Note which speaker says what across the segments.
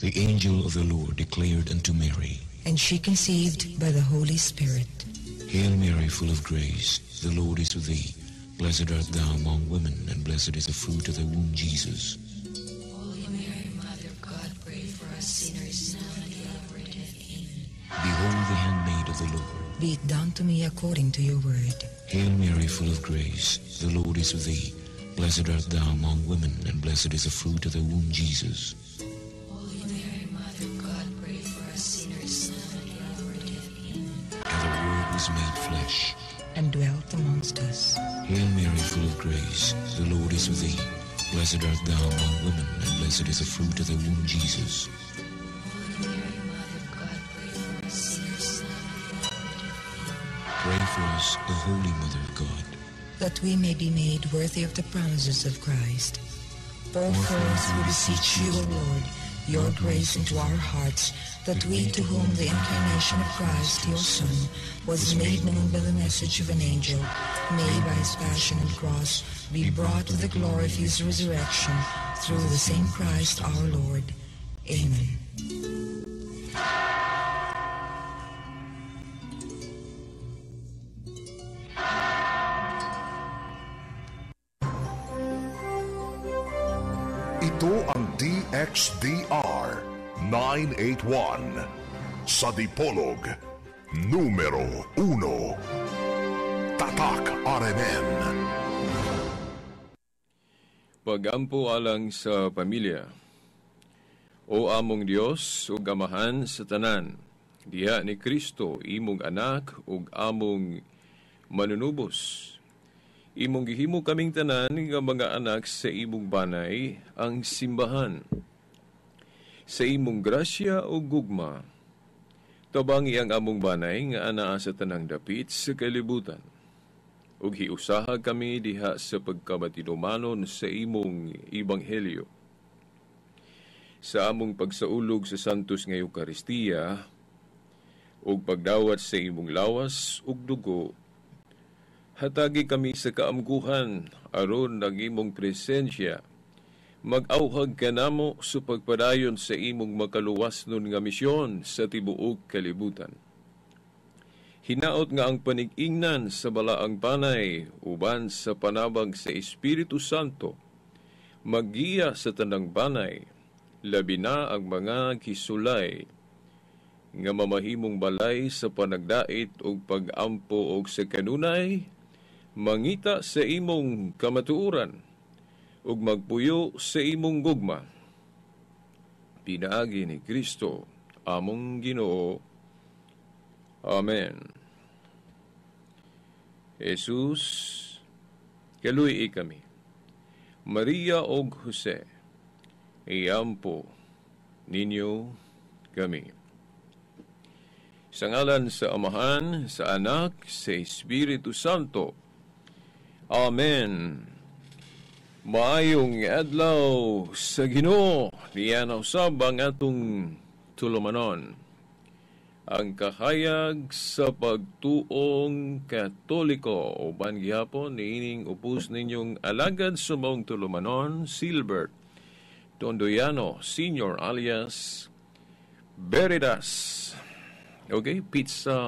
Speaker 1: The angel of the Lord declared unto Mary,
Speaker 2: and she conceived by the Holy Spirit.
Speaker 1: Hail Mary, full of grace, the Lord is with thee. Blessed art thou among women, and blessed is the fruit of thy womb, Jesus.
Speaker 3: Holy Mary, Mother of God, pray for us sinners, now and at the hour of our death. Amen.
Speaker 1: Behold the handmaid of the Lord.
Speaker 2: Be it done to me according to your word.
Speaker 1: Hail Mary, full of grace, the Lord is with thee. Blessed art thou among women, and blessed is the fruit of thy womb, Jesus.
Speaker 3: Holy Mary, Mother of God, pray for us sinners, now and at the hour of our death. Amen.
Speaker 1: And the Word was made flesh
Speaker 2: and dwelt amongst us.
Speaker 1: Hail Mary, full of grace, the Lord is with thee. Blessed art thou among women, and blessed is the fruit of thy womb, Jesus.
Speaker 3: Holy Mary, Mother of God, pray for us sinners, now and at the hour of our death. Amen.
Speaker 1: Pray for us, O Holy Mother of God,
Speaker 2: that we may be made worthy of the promises of Christ. Pour forth, we beseech you, O Lord, your grace into our hearts, that we to whom the incarnation of Christ, your Son, was made known by the message of an angel, may by his passion and cross be brought to the glory of his resurrection, through the same Christ our Lord. Amen.
Speaker 4: Ito ang DXDR 981 sa Dipolog, numero 1. Tatak RMN.
Speaker 5: Pagampo alang sa pamilya. O among Dios ug Amahan sa tanan, diha ni Kristo imong anak ug among manunubos. Imong gihimo kaming tanan nga mga anak sa imong banay ang simbahan. Sa imong grasya o gugma, tabangi ang among banay nga anaa sa tanang dapit sa kalibutan. Ug hiusaha kami diha sa pagkamatinumanon sa imong ebanghelyo. Sa among pagsaulog sa Santos nga Eukaristiya ug pagdawat sa imong lawas ug dugo, hatagi kami sa kaamguhan aron ang imong presensya. Mag-auhag kanamo sa pagpadayon sa imong makaluwas nun nga misyon sa tibuok kalibutan. Hinaot nga ang panig-ingnan sa balaang panay uban sa panabag sa Espiritu Santo, maggiya sa tanang banay, labi na ang mga kisulay nga mamahimong balay sa panagdait ug pag-ampo og sa kanunay, mangita sa imong kamatuoran ug magpuyo sa imong gugma. Pinaagi ni Kristo among Ginoo. Amen. Jesus, kaluy kami. Maria og Jose, iampo ninyo kami. Sa ngalan sa Amahan, sa Anak, sa Espiritu Santo. Amen. Maayong adlaw sa Ginoo, niya na usab ang atong tulumanon. Ang kahayag sa pagtuong Katoliko, uban gihapon niining upos ninyong alagad sa maong tulumanon, Silbert Dondoyano Senior alias Veritas. Okay, pizza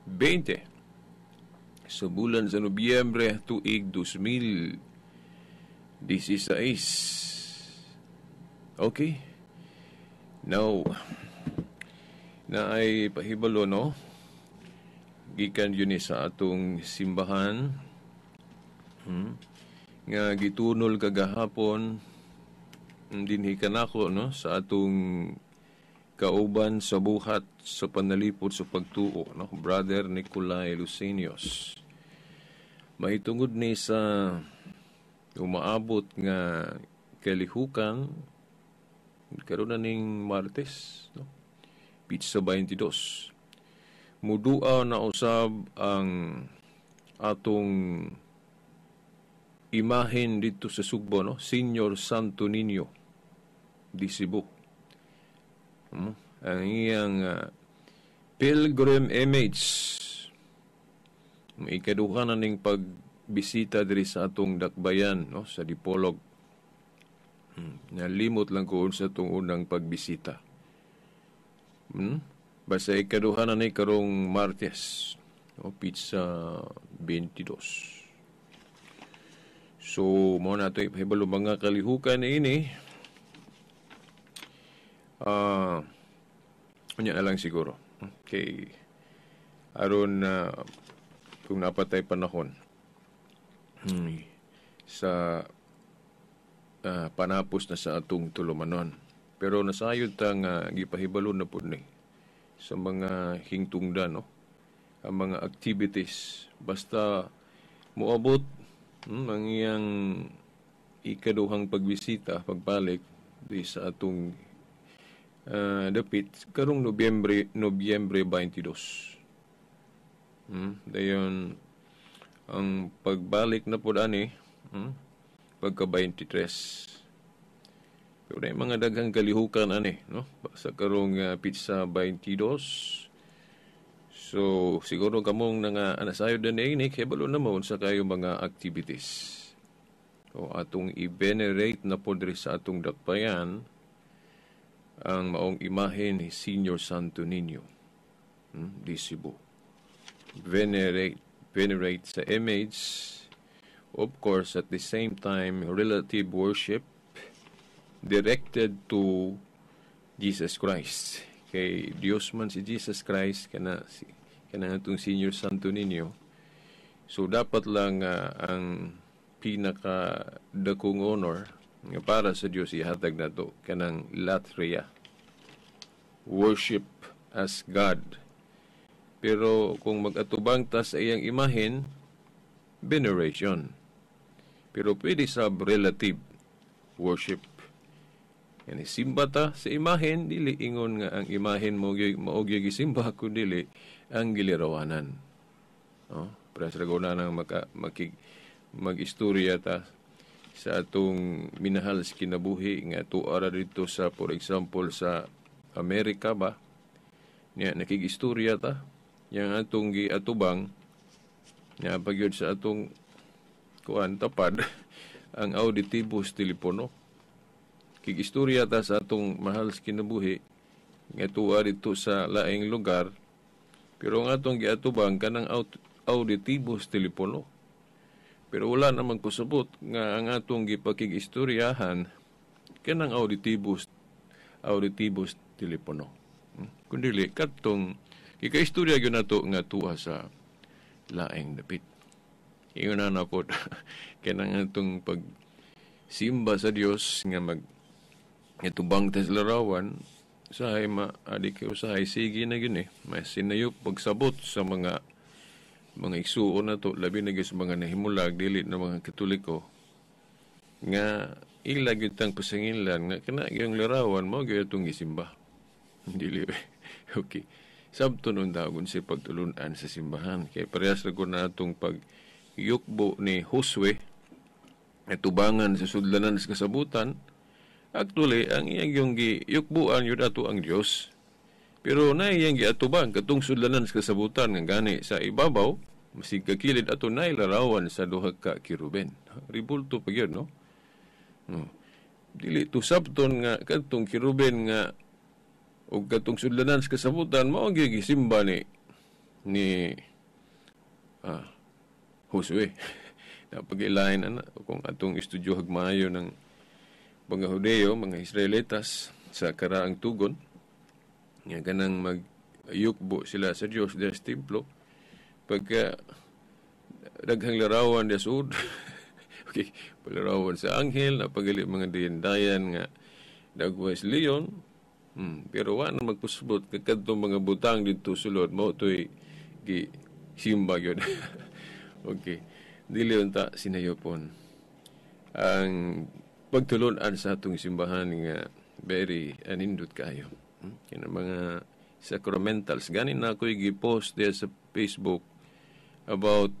Speaker 5: 20 sa bulan sa Nobyembre tuig 2016. Okay. Now, na ay pahibalo, no? Gikan yun ni sa atong simbahan, nga gitunol kagahapon dinhi kanako, no, sa atong kauban sa buhat sa panalipod sa pagtuo, no, Brother Nicolai Lucenios. Mahitungod ni sa umaabot nga kalihukan karon na ning Martes, no, Pizza 22. Mudua na usab ang atong imahen dito sa Sugbo, no, Senior Santo Niño di Cebu. Ang iyang pilgrim image. Ikaduha na ning pagbisita diri sa atong dakbayan, no, sa Dipolog. Nalimot lang ko sa itong unang pagbisita. Basta ikaduha na ni karong Martes. O, pizza 22. So, mo na ito ipahibalo mga kalihukan ni ini. Unya na lang siguro. Okay. Aron kung napatay panahon sa panapos na sa atong tulumanon. Pero nasayod ta nga gipahibalo na pud ni sa mga hingtungdan, no? Ang mga activities basta moabot ang iyang ikaduhang pagbisita, pagbalik di sa atong dapit karong Nobyembre Nobyembre 22. Dayon ang pagbalik na pud ani pagka 23. Pero na mga daghang kalihukan ani, no? Sa karong pizza 22. So siguro kamong nga nasayod na niini, kabalo na mo unsa kayo mga activities. O atong i-venerate na po diri sa atong dakbayan ang maong imahe ni Senior Santo Niño di Cebu. Venerate sa image, of course, at the same time, relative worship directed to Jesus Christ. Kay Dios man si Jesus Christ kana si kana atong Senior Santo Niño. So dapat lang ang pinaka dakong honor nga para sa Dios ihatag nato kanang latria, worship as God. Pero kung mag-atubang ta sa iyang imahen, veneration. Pero pwede sa relative worship. Yani simba ta sa imahen, dili ingon nga ang imahen mo mao gyud gisimba, kun dili ang gilirawanan. No? Para sa na nang maka, makig, mag-istorya ta sa atong minahal sa kinabuhi nga tuara dito sa, for example, sa Amerika ba niya, nakig-istorya ta yang atong giatubang niya pagyud sa atong kuan tapad ang auditibos telepono. Kig-istorya ta sa atong mahal sa kinabuhi nga tuwa dito sa laing lugar, pero ang atong giatubang kanang auditibos telepono, pero wala namang kusabot nga ang atong gipakig-istoryahan kanang auditibos telepono. Kundi katong kikaistorya gyud nato nga tuwa sa laing dapit. Ingon na pod kanang atong pag simba sa Dios nga mag itubang ta sa larawan, usahay ma adi kay usahay sige na gyud eh. Mas sinayop pagsabot sa mga igsuon nato, labi na gyud sa mga nahimulag dili na mga Katoliko, nga ila gyud tang pasanginlan nga kana gyung larawan mo gyud atong gisimba. Dili. Okay. Sabton unta kung si pagtulunan sa simbahan. Kay parehas ra na atong pag yukbo ni Josue tubangan sa sudlanan sa kasabutan. Actually, ang iyang yung giyukbuan yun ato ang Dios. Pero na iyang giatubang katong sudlanan sa kasabutan nga gani sa ibabaw, masig kakilid ato na larawan sa duha ka kiruben. Ribulto pa yun, no? No. Dili to sabton nga katong kiruben nga o katong sudlanan sa kasabutan mao gyud gisimba ni Josue. Napagilain ana kung atong estudyo hagmayo ng mga Hudeo, mga Israelitas sa karaang tugon nga kanang magyukbo sila sa Dios diha sa templo, pagka daghang larawan diha sud. Okay, larawan sa anghel, napagali mga diyandayan nga dagwas leon. Pero wa na magpusbot kay kadtong mga butang didto sulod mao toy gi simba gyud. Okay. Dili unta sinayopon ang pagtulon-an sa atong simbahan nga very anindot kayo. Kaya mga sacramentals. Gani na ako'y gi-post diya sa Facebook about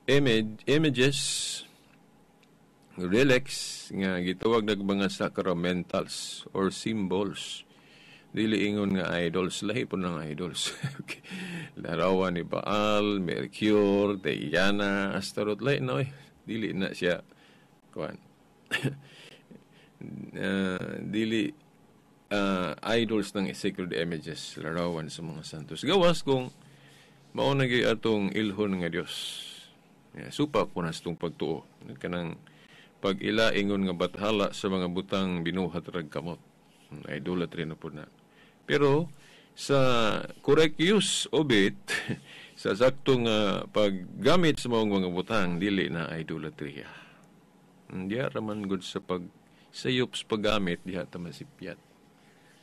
Speaker 5: images, relics nga gitawag nag mga sacramentals or symbols. Dili ingon nga idols, lahi po ng idols. Okay. Larawan ni Baal, Mercure, Diana, Astaroth, lahi na oy. Dili na siya kuan. Dili idols ng sacred images, larawan sa mga santos. Gawas kung mao na gyud atong ilhon nga Dios. Yeah, supa ko na sa itong pagtuo. Kanang pag-ila ingon nga bathala sa mga butang binuhat rag kamot. Idolatry na po na. Pero sa correct use of it, sa saktong paggamit sa maong mga butang, dili na idolatry. Diya raman gud sa pag sayop sa paggamit, diha ta masipyat.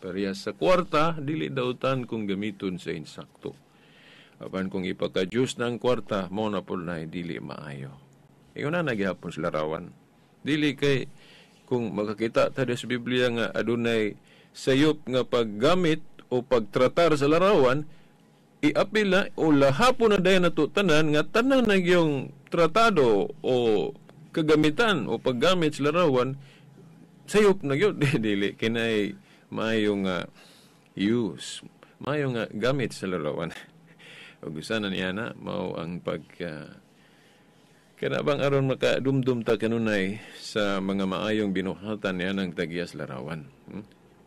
Speaker 5: Parehas sa kwarta, dili dautan kung gamiton sa insakto. Apan kung ipaka-Diyos na ang kwarta, mo na po na dili maayo. Ingon na naghihapon sa larawan. Dili kay kung makakita ta sa Biblia nga adunay sayop nga paggamit o pagtratar sa larawan, iapil na o lahapon na dayon nato tanan nga tanan na yung tratado o kagamitan o paggamit sa larawan sayop na gyud. Dili kinay maayong use, maayong gamit sa larawan. Ug usa na niya na mao ang pag kana bang aron makadumdum ta kanunay sa mga maayong binuhatan niya ng tagiyas larawan.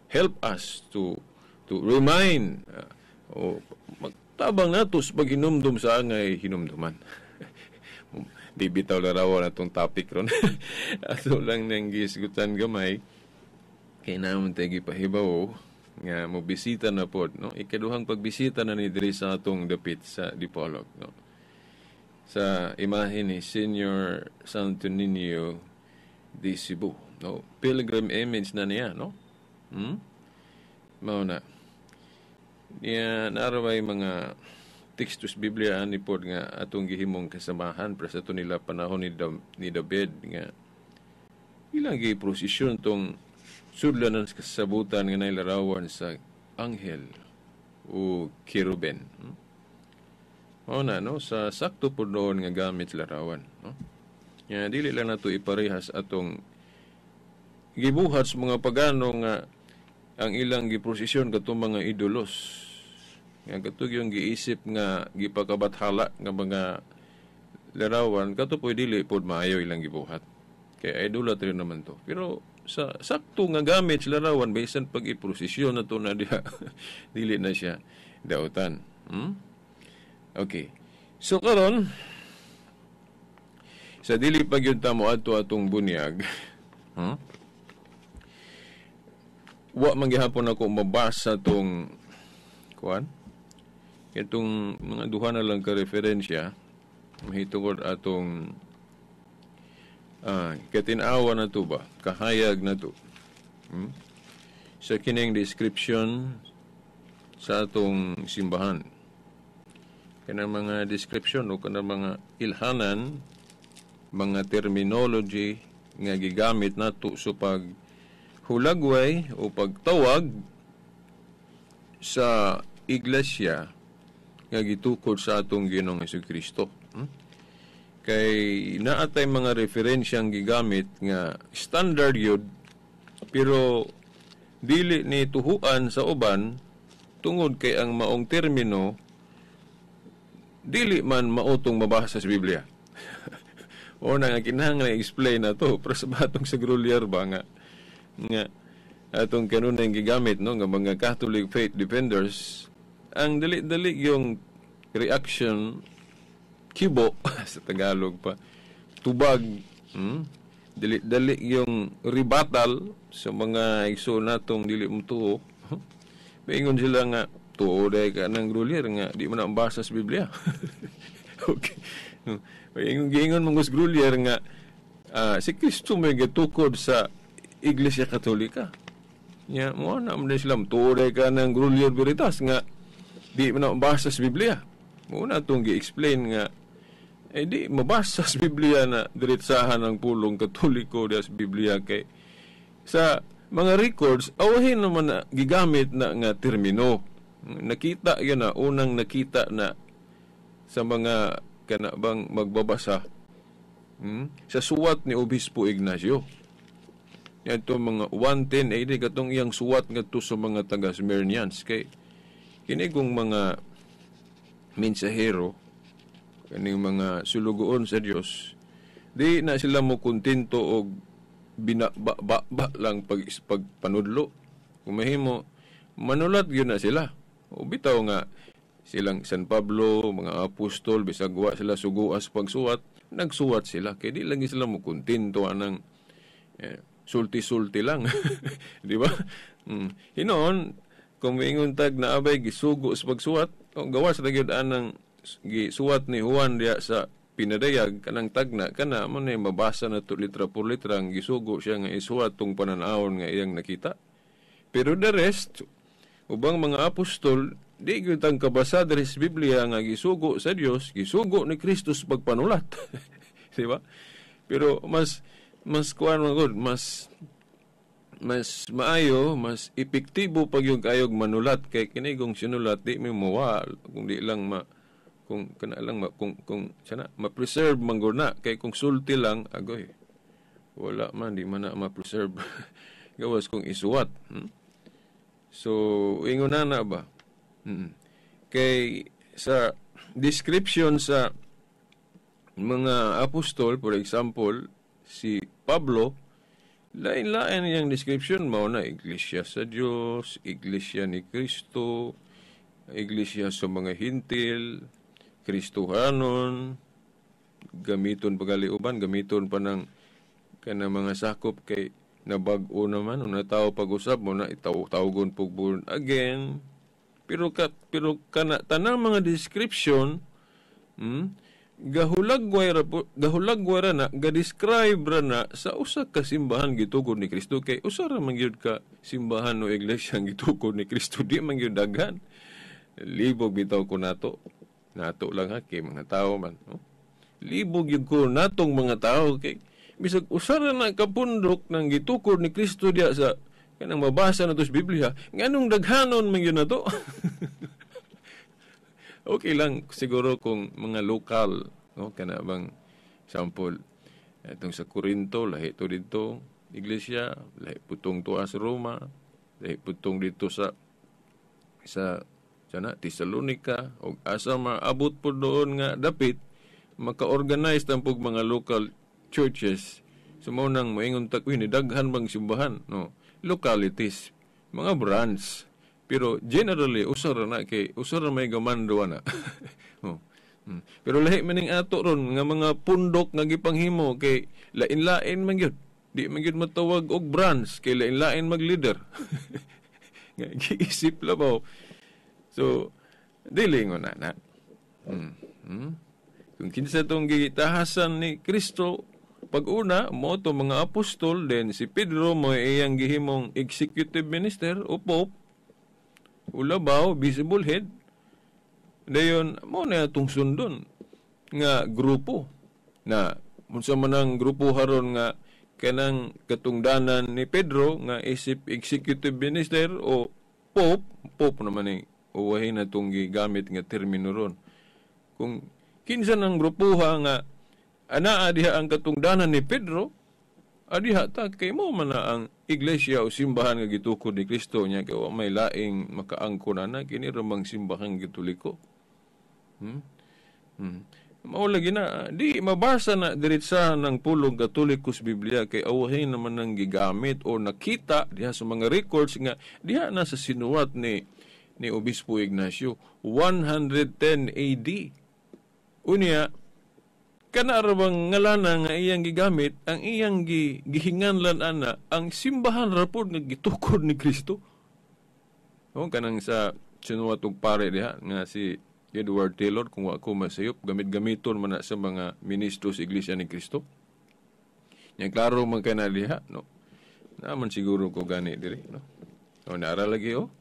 Speaker 5: Help us to remind o magtabang nato sa paghinumdum sa angay hinumduman. Di bitaw larawan atong topic ron. Ato lang nang gisgutan gamay kay naman tayo gipahibaw nga mobisita na pod, no? Ikaduhang pagbisita na ni diri sa atong dapit sa Dipolog, no? Sa imahe ni Senior Santo Niño de Cebu, no? Pilgrim image na niya, no? Mao na. Niya naraway mga tekstos Biblia ani pod nga atong gihimong kasamahan para sa ato nila panahon ni David nga ilang giprosesyon tong sudlanan sa kasabutan nga nailarawan sa anghel o kerubin. Mao na, no? Sa sakto po noon nga gamit larawan, no? Nga dili lang nato iparehas atong gibuhat sa mga pagano nga ang ilang giprosesyon katong mga idolos. Nga katong yung giisip nga gipakabathala nga mga larawan kato po dili pod maayo ilang gibuhat. Kay idolatry naman to. Pero sa sakto nga gamit sa larawan bisan pag iprosesyon na to na diha dili na siya dautan. Okay. So karon sa dili pa gyud ta mo adto atong bunyag, Wa man gihapon ako mabasa tong kuan. Itong mga duha na lang ka referensya mahitungod atong katin-awa na to ba? Kahayag na to. Sa kining description sa atong simbahan. Kanang mga description o kanang mga ilhanan, mga terminology nga gigamit nato sa paghulagway o pagtawag sa iglesia nga gitukod sa atong Ginoong Hesukristo. Kay naatay mga referensyang gigamit nga standard yun, pero dili ni tuhuan sa uban tungod kay ang maong termino dili man mautong mabasa sa Biblia. O na nga kinahanglan explain na to pero sa batong sa Grolier ba nga atong kanunay gigamit, no, nga mga Catholic faith defenders ang dali-dali yung reaction kibo sa Tagalog pa, tubag, dali-dali yung ribatal sa mga igsoon natong dili mo tuo. Maingon sila nga tuo dahil ka ng Grolier nga di man ang basa sa Biblia. Okay. Maingon mong Grolier nga si Kristo may gitukod sa Iglesia Katolika. Nya mo na man sila tuo dahil ka ng Grolier Veritas nga di man ang basa sa Biblia. Muna itong gi-explain nga di mabasa sa Biblia na diretsahan ang pulong Katoliko diya sa Biblia kay sa mga records awahin naman na gigamit na nga termino. Nakita yun na unang nakita na sa mga kanabang magbabasa sa suwat ni Obispo Ignacio. Ito mga 110 AD katong iyang suwat ngadto sa mga taga Smyrnians kay kini kung mga mensahero kaning mga sulugoon sa Dios di na sila mo kontento og bina ba, ba, ba lang pagpanudlo. Kung mahimo manulat gyud na sila. O bitaw nga silang San Pablo, mga apostol, bisag wa sila suguas pagsuwat, nagsuwat sila kay di lang sila mo kontento anang sulti-sulti lang. Di ba? Hinoon, kung moingon tag na abay gisugo sa pagsuwat, o gawas ra gyud anang gisuwat ni Juan diya sa pinadayag kanang tagna kana mo na mabasa na to litra por litra ang gisugo siya nga isuwat tong pananawon nga iyang nakita. Pero the rest, ubang mga apostol, di gyud tang kabasa diri sa Biblia nga gisugo sa Dios, gisugo ni Kristo sa pagpanulat. Di ba? Pero mas mas kuan man gud, mas mas maayo, mas epektibo pag yung kayog manulat kay kini kung sinulat di mi muwa kung di lang ma kung kana lang ma, kung sana ma-preserve man gud na, kay kung sulti lang, agoy, wala man, di man na ma-preserve gawas kung isuwat. So ingon na na ba? Kay sa description sa mga apostol, for example, si Pablo, lain-lain iyang description, mao na iglesia sa Dios, iglesia ni Kristo, iglesia sa mga Hintil, Kristohanon, gamiton pa gali uban, gamiton pa ng kanang mga sakop kay nabag-o naman, una tao pag-usab mo na itawgon pug born again. Pero kana tanang mga description, gahulagway ra po, gahulagway ra na, ga-describe ra na sa usa ka simbahan gitukod ni Kristo, kay usa ra man gyud ka simbahan o iglesia ang gitukod ni Kristo, di man gyud daghan. Libog bitaw ko nato. Nato lang ha, kay mga tao man, no? Libog gyud ko natong mga tao kay bisag usa ra na kapundok nang gitukod ni Kristo diya sa kanang mabasa na to sa Biblia, nganong daghanon man gyud nato? Okay lang siguro kung mga lokal, no, kana bang sample itong sa Corinto, lahi to dito iglesia, lahi putong tuwa sa Roma, lahi putong dito sa sana Tesalonica, og asa maabot po doon nga dapit maka-organize tampog mga local churches. So mao nang moingon tag, uy, ni daghan bang simbahan, no, localities, mga branch. Pero generally usa ra na kay usa ra may gamando ana. Oh. Pero lahi man ning ato ron nga mga pundok nga gipanghimo kay lain-lain man gyud. Di man gyud matawag og branch kay lain-lain mag leader. Nga giisip labaw. So dili ngon na na. Kung kinsa tong gitahasan ni Kristo pag-una, mo to mga apostol, then si Pedro mo iyang gihimong executive minister o pope, ulabaw, visible head. Dayon mo na atong sundon nga grupo na unsa man ang grupo haron nga kanang katungdanan ni Pedro nga isip executive minister o pope, pope naman ni uwahin na itong gigamit nga termino ron. Kung kinsa ng grupuha nga anaa diha ang katungdanan ni Pedro, adiha ta kay mo man na ang iglesia o simbahan nga gitukod ni Kristo niya kay wa may laing makaangkon ana kini ra mang simbahan Katoliko. Mao lagi na di mabasa na diretsa ng pulong Katoliko sa Biblia kay awahin naman nang gigamit o nakita diha sa mga records nga diha na sa sinuwat ni Obispo Ignacio 110 AD. Unya kana ra bang ngalana nga iyang gigamit, ang iyang gihinganlan ana ang simbahan ra pod nga gitukod ni Kristo. O kanang sa sinuwat og pare diha nga si Edward Taylor, kung wa ko masayop, gamit-gamiton man na sa mga ministro sa Iglesia ni Kristo. Nya klaro man kay na diha, no. Naman siguro ko gani diri, no. O naara lagi o.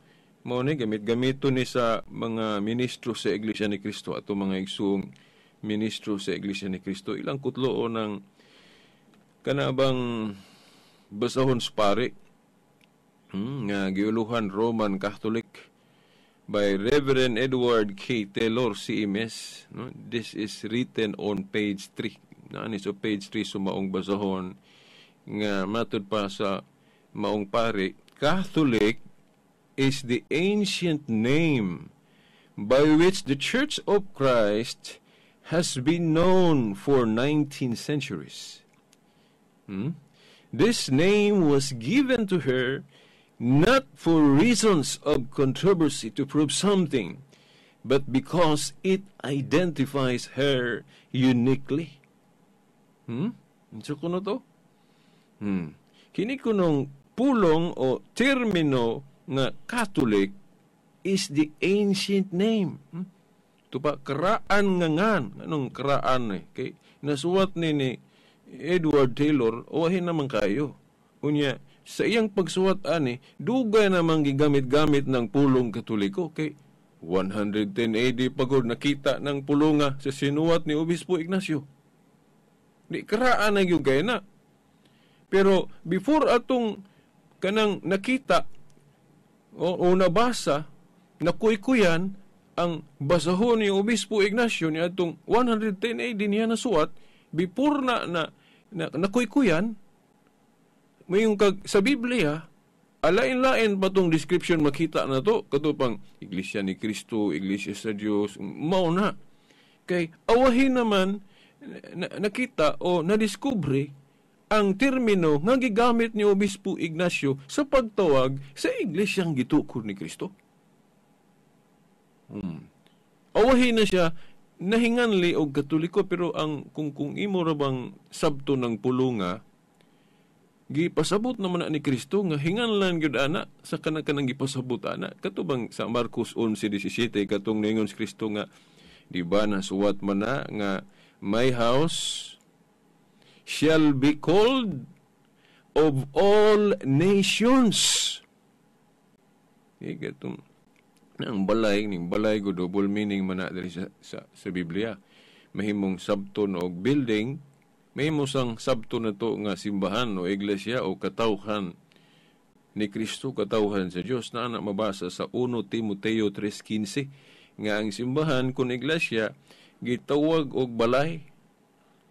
Speaker 5: Mao ni gamit-gamiton ni sa mga ministro sa Iglesia ni Kristo ato mga igsuong ministro sa Iglesia ni Kristo, ilang kutlo ng kanabang basahon sa pare, nga giuluhan Roman Catholic by Reverend Edward K. Taylor, CMS. No? This is written on page 3. Naani so page 3 sumaong basahon nga matud pa sa maong pare, Catholic is the ancient name by which the Church of Christ has been known for 19 centuries. This name was given to her not for reasons of controversy to prove something, but because it identifies her uniquely. Unsa kuno to? Kini kunong pulong o termino nga Catholic is the ancient name. Tupa karaan nga ngan. Anong karaan eh? Kay nasuwat ni Edward Taylor, owahin naman kayo. Unya, sa iyang pagsuwat ani, dugay namang gigamit-gamit ng pulong Katoliko. Kay 110 AD pagod nakita ng pulonga sa sinuwat ni Obispo Ignacio. Di karaan na gyud kay na. Pero before atong kanang nakita o nabasa, nakuykuyan ang basahon ni Obispo Ignacio ni atong 110 AD niya nasuwat, before na nakuykuyan, mayong kag sa Biblia, alain-lain pa tong description makita na to, katupang Iglesia ni Kristo, Iglesia sa Dios, mao na. Kay awahin naman nakita o nadiskubre ang termino nga gigamit ni Obispo Ignacio sa pagtawag sa iglesyang gitukod ni Kristo. Awahin na siya nahinganli og Katoliko, pero ang kung imo ra bang sabto ng pulunga, gipasabot naman na ni Kristo nga hinganlan gyud ana sa kanang gipasabot ana. Kato bang sa Marcos 11:17 katong ningon si Kristo nga di ba nasuwat man na nga my house shall be called of all nations. Katong ang balay ning balay go double meaning man na diri sa Biblia. Mahimong sabton og building, mahimo sang sabton na to nga simbahan o iglesia o katawhan ni Kristo, katawhan sa Dios, na anak mabasa sa 1 Timoteo 3:15 nga ang simbahan kun iglesia gitawag og balay.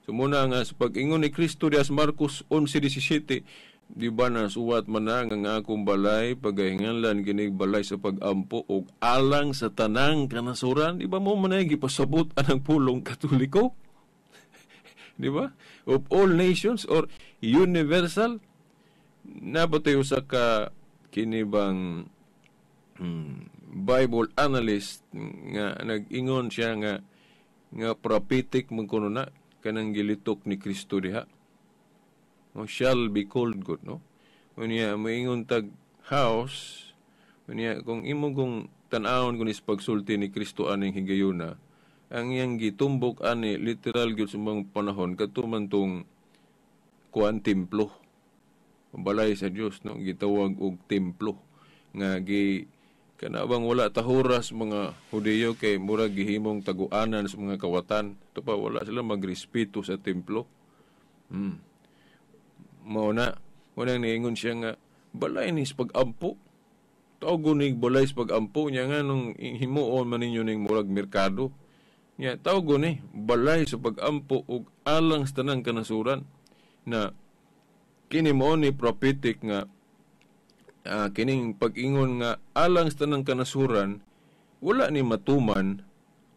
Speaker 5: So muna nga sa pag-ingon ni Kristo dias Marcos 11:17, di ba nasuwat man na nga akong balay pagahinganlan kinig balay sa pag-ampo og alang sa tanang kanasuran, di ba mo man ay gipasabot anang pulong Katoliko? Di ba? Of all nations or universal. Napatay usa ka kini bang Bible analyst nga nag-ingon siya nga prophetic man kuno na kanang gilitok ni Kristo diha. No, shall be called good, no? Unya moingon tag house, unya kung imo kung tan-awon kun is pagsulti ni Kristo aning higayuna, ang iyang gitumbok ani literal gyud sa mga panahon kadto man tong kuan templo. Balay sa Dios, no, gitawag og templo nga gi kanabang wala tahuras mga Hudiyo kay murag gihimong taguanan sa mga kawatan. Ito pa wala sila magrespeto sa templo. Mao na, unang niingon siya nga balay ni sa pag-ampo. Tawgon ni balay sa pag-ampo niya nga nung himuon man ninyo ning murag merkado. Niya tawgon ni balay sa pag-ampo ug alang sa tanang kanasuran na kini mao ni prophetic nga kining pag-ingon nga alang sa tanang kanasuran wala ni matuman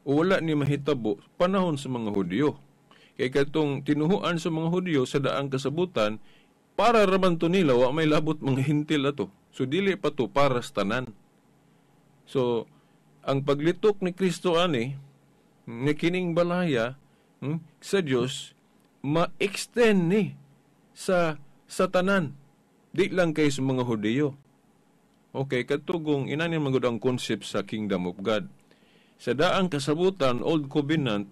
Speaker 5: o wala ni mahitabo panahon sa mga Hudiyo. Kay katong tinuhuan sa mga Hudiyo sa daang kasabutan para raman to nila wa may labot mga hintil ato. So dili pa to para sa tanan. So ang paglitok ni Kristo ani ni kining balaya sa Dios ma-extend ni sa tanan. Di lang kay sa mga Hudiyo. Okay, katugong inani man gud ang concept sa Kingdom of God. Sa daang kasabutan, Old Covenant,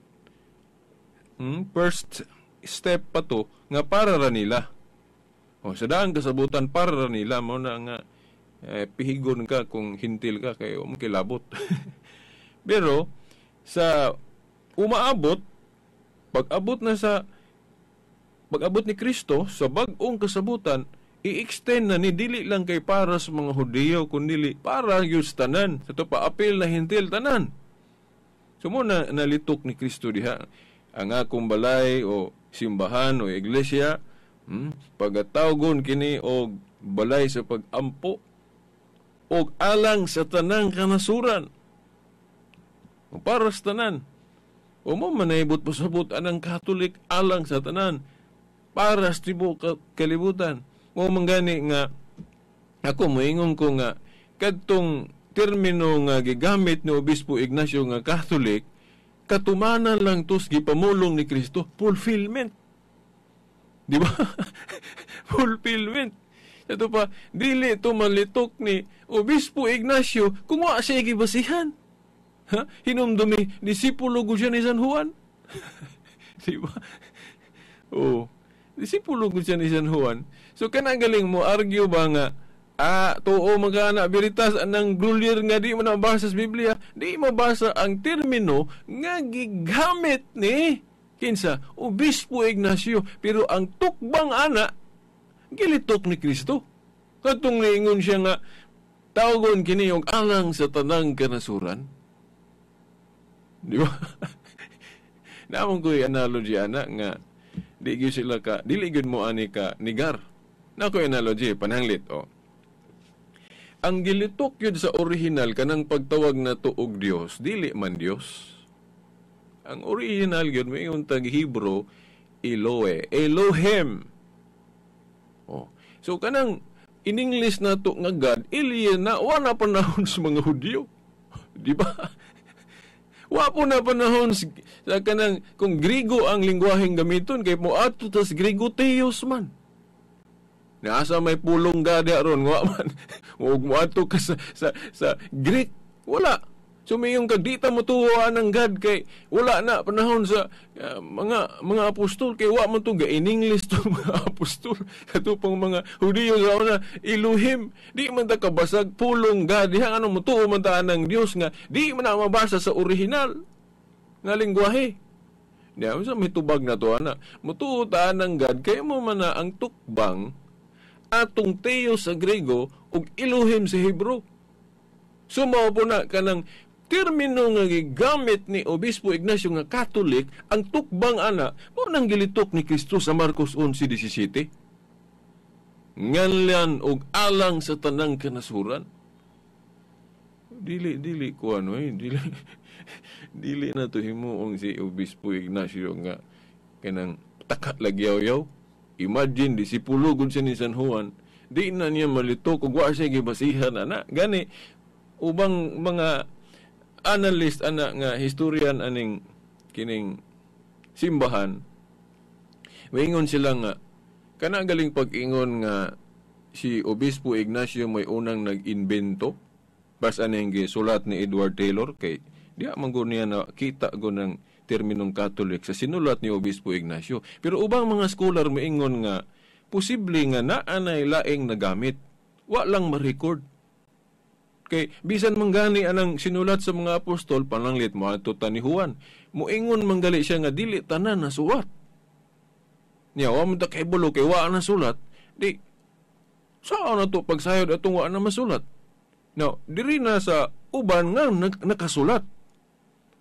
Speaker 5: first step pa to nga para ra nila. O, sa daang kasabutan para ra nila, mao na nga pihigon ka kung hintil ka kay mo kilabot. Pero sa umaabot, pag-abot na sa pag-abot ni Kristo sa bag-ong kasabutan, i-extend na ni dili lang kay para sa mga Hudiyo kundi para gyud sa tanan. Sa to pa apil na hintil tanan. So mo na nalitok ni Kristo diha ang akong balay o simbahan o iglesia, pagatawgon kini og balay sa pag-ampo og alang sa tanang kanasuran. O para sa tanan. O mo manayibot pasabot anang Katolik alang sa tanan. Para sa tibuok kalibutan. Mao man gani nga ako moingon ko nga kadtong termino nga gigamit ni Obispo Ignacio nga Catholic, katumanan lang tos gipamulong ni Kristo, fulfillment. Di ba? Fulfillment. Ito pa, dili to malitok ni Obispo Ignacio kung wa siya gibasihan. Ha? Hinumdumi, disipulo ko siya ni San Juan. Di ba? Oh, disipulo ko siya ni San Juan. So, kanang galing mo, argue ba nga, tuo mga anak Veritas anang Grolier nga di mo nabasa sa Biblia, di mabasa ang termino nga gigamit ni kinsa Obispo Ignacio, pero ang tukbang ana gilitok ni Kristo. Katong niingon siya nga tawgon kini og alang sa tanang kanasuran. Di ba? Naamon ko analogy ana nga di gyud sila ka dili gyud mo ani ka nigar. Nako analogy pananglit oh. Ang gilitok yun sa original kanang pagtawag na to og Dios, dili man Dios. Ang original yun may tag Hebrew Elohe, Elohim. Oh. So kanang in English na to nga God, alien na wa na panahon sa mga Hudyo. Di ba? Wa po na panahon sa kanang kung Grigo ang lingwaheng gamiton kay moadto tas Grigo Theos man. Naasa may pulong God aron wa man. Ug moadto ka sa Greek, wala. So mayong kag di ta motuo ang God kay wala na panahon sa mga apostol kay wa man to ga in English to mga apostol kato pang mga Hudiyo sa una Elohim, di man ta kabasag pulong God diha ano motuo man ta anang Dios nga di man na mabasa sa original nga lingwahe. Diha sa may tubag na to ana motuo ta anang God kay mo man na ang tukbang atong Theo sa Grego ug Elohim sa Hebrew. So mao po na kanang termino nga gigamit ni Obispo Ignacio nga Catholic, ang tukbang ana mao nang gilitok ni Kristo sa Marcos 11:17. Nganlan og alang sa tanang kanasuran. Dili dili ko ano eh, dili dili na to himuong si Obispo Ignacio nga kanang taka lagi yaw. Imagine disipulo gud siya ni San Juan, di na niya malito kung wa siya gibasihan ana. Gani ubang mga analyst ana nga historian aning kining simbahan, maingon sila nga kana galing pag-ingon nga si Obispo Ignacio may unang nag-invento bas aning gisulat ni Edward Taylor kay diha man gud niya nakita gud ng terminong Catholic sa sinulat ni Obispo Ignacio. Pero ubang mga scholar maingon nga posible nga naa nay laing nagamit, wa lang ma-record. Kay bisan manggani anang sinulat sa mga apostol pananglit mo adto ta ni Juan, moingon manggali siya nga dili tanan nasuwat. Niya wa man ta kahibalo kay wa na sulat, di saan na to pagsayod atong wa na masulat. Now, diri na sa uban nga nakasulat.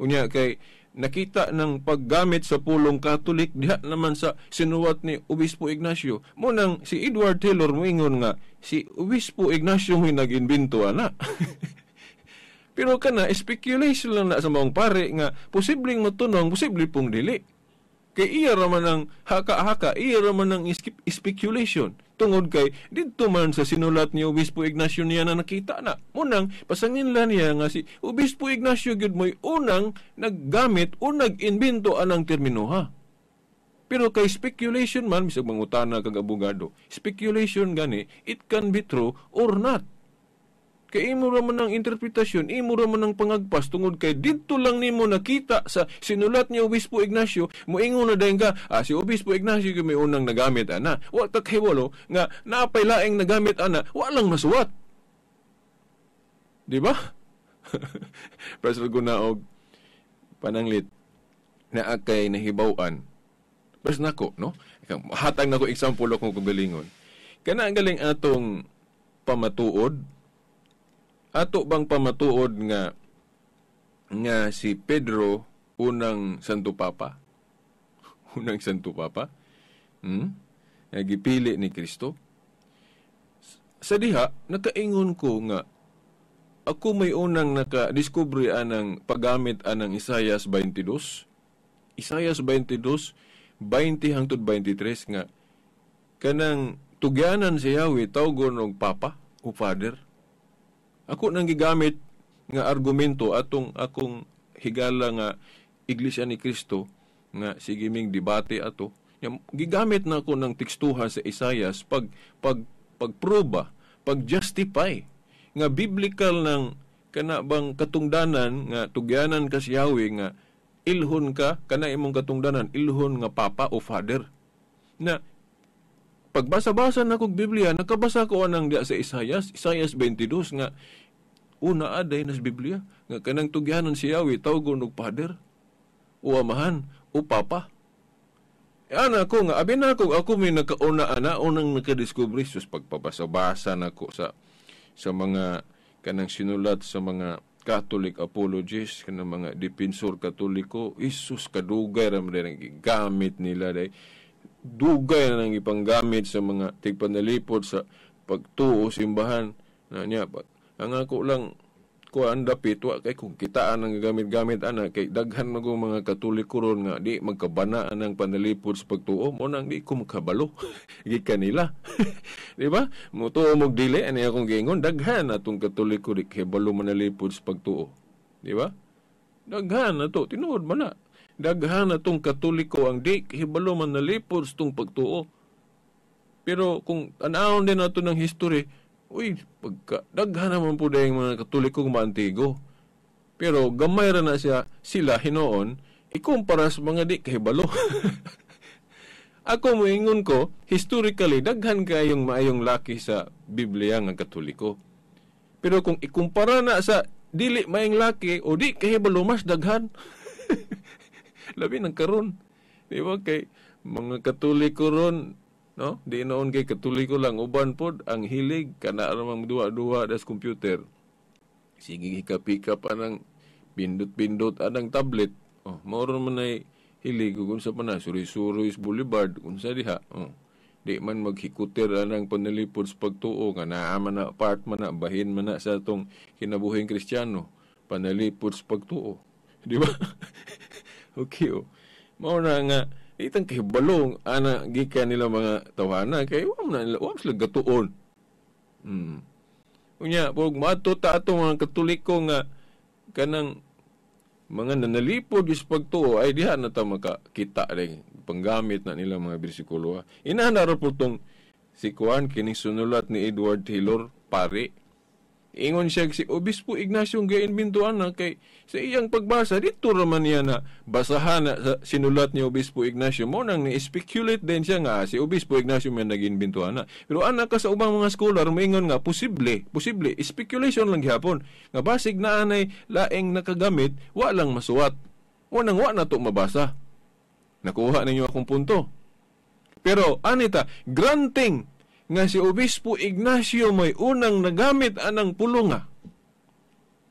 Speaker 5: Unya kay nakita ng paggamit sa pulong Catholic diha naman sa sinuwat ni Obispo Ignacio. Mo nang si Edward Taylor moingon nga si Obispo Ignacio mo'y nag-imbento ana. Pero kana speculation lang na sa maong pare nga posibleng matunong, posible pong dili. Kay iya ra man ang haka-haka, iya ra man ang speculation. Tungod kay didto man sa sinulat ni Obispo Ignacio niya na nakita na. Munang pasangin lang niya nga si Obispo Ignacio gyud mo'y unang naggamit o nag-imbento anang termino ha. Pero kay speculation man, bisag mangutana kag abogado, speculation gani, it can be true or not. Kay imo ra man ang interpretasyon, imo ra man ang pangagpas tungod kay didto lang nimo nakita sa sinulat ni Obispo Ignacio, moingon na dayon ka, si Obispo Ignacio gyud may unang nagamit ana. Wa ta kahibalo nga naapay laing nagamit ana, wa lang masuwat. Di ba? Pastor Gunaog pananglit naa kay nahibaw-an. Bas nako, no? Hatag nako example akong kagalingon. Kana ang galing atong pamatuod. Ato bang pamatuod nga si Pedro unang Santo Papa? Unang Santo Papa? Nga gipili ni Kristo? Sa diha, nakaingon ko nga ako may unang naka-discover anang paggamit anang Isayas 22. Isayas 22, 20 hangtod 23 nga Kanang tugyanan si Yahweh tawgon og papa o father. Ako nang gigamit nga argumento atong akong higala nga Iglesia ni Cristo nga sige ming debate ato. Gigamit na ako ng tekstuha sa Isayas pagproba, pag-justify nga biblical ng kana bang katungdanan nga tugyanan ka si Yahweh nga ilhon ka kana imong katungdanan ilhon nga papa o father. Na pagbasa-basa na kog Biblia, nakabasa ko anang diya sa Isayas, Isayas 22 nga una aday nas Biblia nga kanang tugyanan si Yahweh tawgon og father o amahan o papa. E, ana ko nga abi na ako, ako may nakauna ana unang nakadiskubre sus pagpabasa-basa nako sa mga kanang sinulat sa mga Catholic apologists, kanang mga defensor Katoliko. Isus, kadugay ra man ang gigamit nila day. Dugay na nang ipanggamit sa mga tigpanalipod sa pagtuo simbahan na niya. Ang ako lang kuan dapit wa kay kung kitaan ang gamit-gamit ana kay daghan man mga Katoliko ron nga di magkabana ang panalipod sa pagtuo mo nang di ko makabalo gikan nila. Di ba? Mutuo mog dili ani akong giingon, daghan atong Katoliko di kahibalo manalipod sa pagtuo. Di ba? Daghan ato, tinuod man na. Daghan atong Katoliko ang di kahibalo manalipod sa tong pagtuo. Pero kung tan-awon din nato ng history, uy, pagka daghan naman po dayang mga Katoliko maantigo. Pero gamay ra na siya sila hinoon ikumpara sa mga di kahibalo. Ako moingon ko, historically daghan kayong maayong laki sa Biblia nga Katoliko. Pero kung ikumpara na sa dili maayong laki o di kahibalo, mas daghan. Labi nang karon. Di ba kay mga Katoliko ron, no? Di noon kay Katoliko lang uban pod ang hilig kana ramang duwa-duwa das computer. Sige hikap-hikap anang pindot-pindot anang tablet. Oh, mao ra man ay hilig ug unsa pa na suri-suri sa boulevard unsa diha. Oh. Di man maghikuter anang panalipod sa pagtuo nga naa man na part man na bahin man na sa atong kinabuhing Kristiyano, panalipod sa pagtuo. Di ba? Okay, oh. Mao na nga itang kahibalong ana gikan nila mga tawhana kay wa man nila, wa sila gatuon. Unya pag mato ta ato mga Katoliko nga kanang mga nanalipod sa pagtuo ay diha na ta makakita rin panggamit na nila mga bersikulo. Inahan ra po tong si kuan kining sunulat ni Edward Taylor pare. Ingon siya si Obispo Ignacio giimbento ana kay sa iyang pagbasa dito ra man niya na basahan na sa sinulat ni Obispo Ignacio mo nang ni-speculate din siya nga si Obispo Ignacio man nag-imbento ana. Pero ana ka sa ubang mga scholar moingon nga posible, posible speculation lang gihapon nga basig na anay laing nakagamit wa lang masuwat. Wa nang wa na to mabasa. Nakuha ninyo akong punto. Pero anita granting nga si Obispo Ignacio may unang nagamit anang pulunga.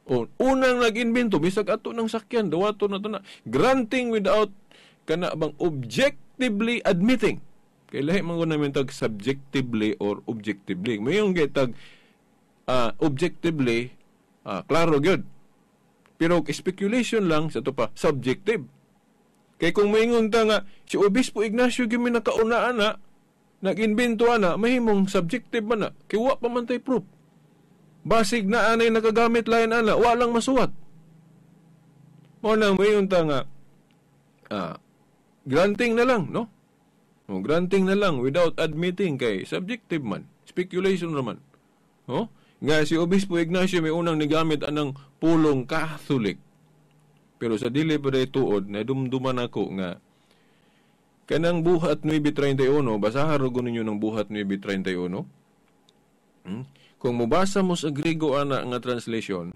Speaker 5: O unang nag-invento bisag ato ng sakyan dawato na to na granting without kana bang objectively admitting. Kay lahi man gud namin tag subjectively or objectively. Mayong gitag objectively klaro gyud. Pero speculation lang sa to pa subjective. Kay kung moingon ta nga si Obispo Ignacio gyud may nakauna ana nag-invento ana, mahimong subjective man na. Kay wa pa man tay proof. Basig na anay nakagamit lain ana, wa lang masuwat. Mao nang moingon ta nga granting na lang, no? O, granting na lang without admitting kay subjective man, speculation raman. No? Nga si Obispo Ignacio may unang nigamit anang pulong Catholic. Pero sa dili pa day tuod, nadumduman ako nga kanang Buhat 9:31, basahan ro ninyo ng Buhat 9:31. Kung mobasa mo sa Grego ana nga translation,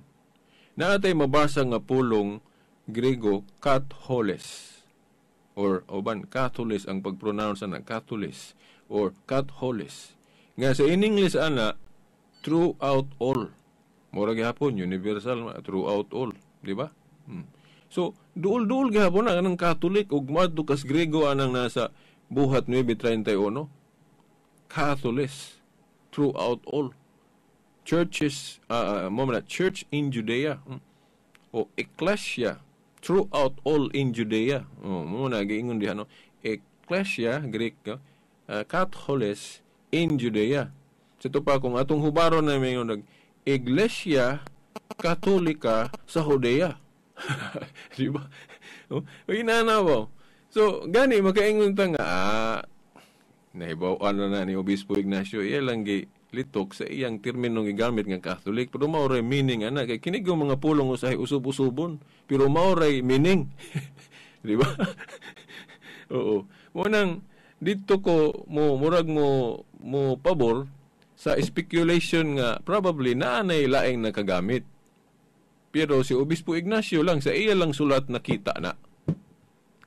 Speaker 5: naatay mabasa nga pulong Grego katholes or oban katholes ang pag-pronounce ana, katholes or katholes. Nga sa in English ana throughout all. Mura gihapon universal throughout all, di ba? So, duol-duol gihapon na anang Catholic ug moadto kas Grego anang nasa Buhat 9:31. Catholics throughout all. Churches, mo man church in Judea. O ecclesia throughout all in Judea. O mo na giingon diha no. Ecclesia Greek no? Catholes in Judea. Sa ito pa, kung atong hubaron na may nag Iglesia Katolika sa Judea. Di ba? Oh, inana ba? So, gani, makaingon ta nga, nahibaw-an na ni Obispo Ignacio, iya lang gi litok sa iyang terminong gigamit nga Catholic, pero mao ray meaning ana kay kini yung mga pulong usahay usub-usubon, pero mao ray meaning. Di ba? Oo. Mo nang dito ko mo murag mo mo pabor sa speculation nga probably naa nay laing nakagamit. Pero si Obispo Ignacio lang sa iya lang sulat nakita na.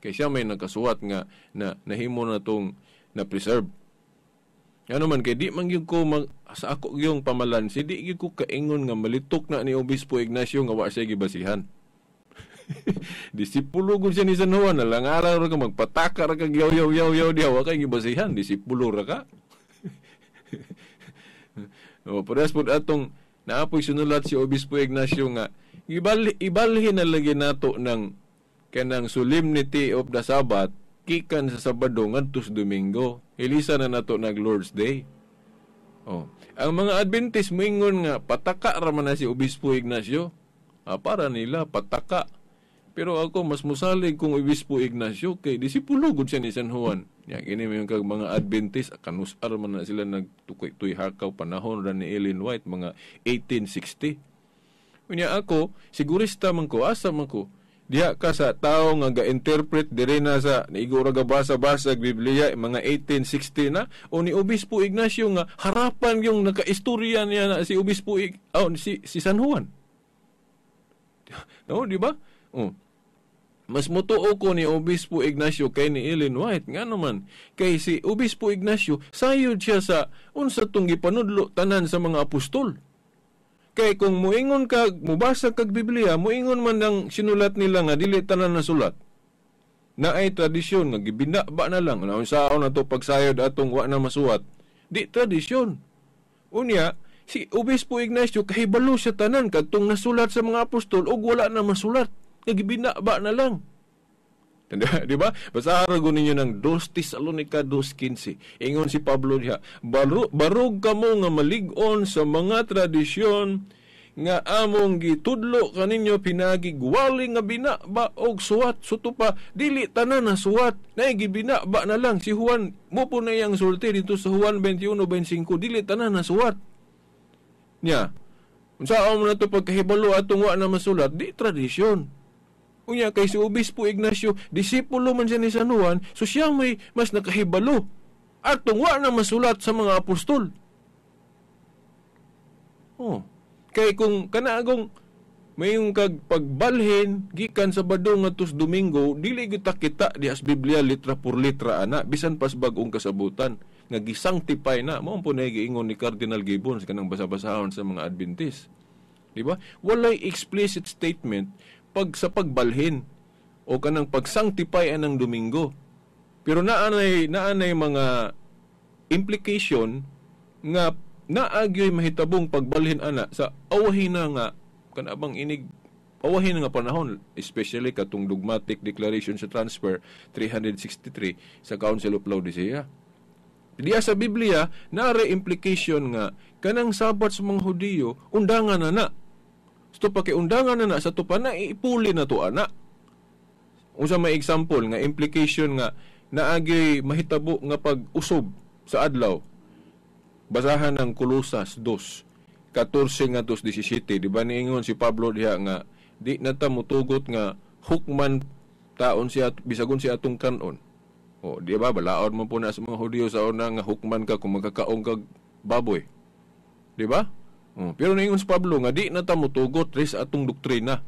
Speaker 5: Kay siya may nakasuwat nga na nahimo na tong na preserve. Ano man kay di man gyud ko sa ako gyung pamalansi, di gyud ko kaingon nga malitok na ni Obispo Ignacio nga wa siya gibasihan. Disipulo gud siya ni San Juan, nalangalang ra ka magpataka ra ka yaw yaw yaw yaw diha wa kay gibasihan, disipulo ra ka. O parehas pud atong naapoy sinulat si Obispo Ignacio nga ibalhin na lagi nato ng kanang solemnity of the Sabbath gikan sa Sabado ngadto sa Domingo. Ilisa na nato nag Lord's Day. Oh. Ang mga Adventist moingon nga pataka ra man na si Obispo Ignacio. Para nila pataka. Pero ako mas musalig kung Obispo Ignacio kay disipulo gud siya ni San Juan. Ya kini may kag mga Adventist kanus-ar man na sila nagtukoy-tuy hakaw panahon ra ni Ellen White mga 1860. Unya ako sigurista man ko, asa man ko. Diha ka sa tao nga ga-interpret dire na sa naigo ra gabasa-basa Biblia mga 1860 na, o ni Obispo Ignacio nga harapan yung nakaistorya niya na si Obispo si San Juan. No, di ba? Oh. Mas mutuo ko ni Obispo Ignacio kay ni Ellen White. Nga naman, kay si Obispo Ignacio sayod siya sa unsa tong gipanudlo tanan sa mga apostol. Kay kung muingon ka, mubasa kag Biblia, muingon man ang sinulat nila nga dili tanan na sulat. Na ay tradisyon nga gibinaba na lang. Unsaon na to pagsayod atong wa na masuwat. Di tradisyon. Unya, si Obispo Ignacio kahibalo siya tanan kadtong nasulat sa mga apostol ug wala na masulat. Nga gibinaba na lang. Di ba? Basahan ko ninyo ng 2 Tesalonica 2:15. Ingon si Pablo diha, barog kamo nga malig-on sa mga tradisyon nga among gitudlo kaninyo pinagigwali nga binaba og suwat. Suto pa, dili tanan na suwat. Nay gibinaba na lang. Si Juan, mo po na iyang sulti dito sa Juan 21:25, dili tanan na suwat. Nya, unsaon mo na to pagkahibalo atong wa na masulat, di tradisyon. Unya kay si Obispo Ignacio, disipulo man siya ni San Juan, so siya may mas nakahibalo atong wa na masulat sa mga apostol. Oh, kay kung kanaagong mayong kag pagbalhin gikan Sabado ngadto sa Domingo, dili gyud ta kita di as Biblia litra por litra ana, bisan pas bag-ong kasabutan nga gisanctify na. Mao po na giingon ni Cardinal Gibbons kanang basa-basahon sa mga Adventist. Di ba? Walay explicit statement pag sa pagbalhin o kanang pagsanctify anang Domingo. Pero naanay mga implication nga naagyoy mahitabong pagbalhin ana sa awahin na nga kanabang inig awahin nga panahon, especially katong dogmatic declaration sa transfer 363 sa Council of Laodicea. Diya sa Biblia naare implication nga kanang Sabat sa mga Hudiyo undangan na na. So pa kay undangan na na sa tupa na ipuli na to ana. Unsa may example nga implication nga naagyoy mahitabo nga pag-usob sa adlaw. Basahan ng Kolosas 2:14-17, di ba niingon si Pablo diha nga di na ta motugot nga hukman taon siya bisagon siya atong kanon. O di ba balaod man po na sa mga Hudiyo sa una nga hukman ka kung magkakaong kag baboy. Di ba? Oh, pero niingon si Pablo nga di na ta motugot res atong doktrina.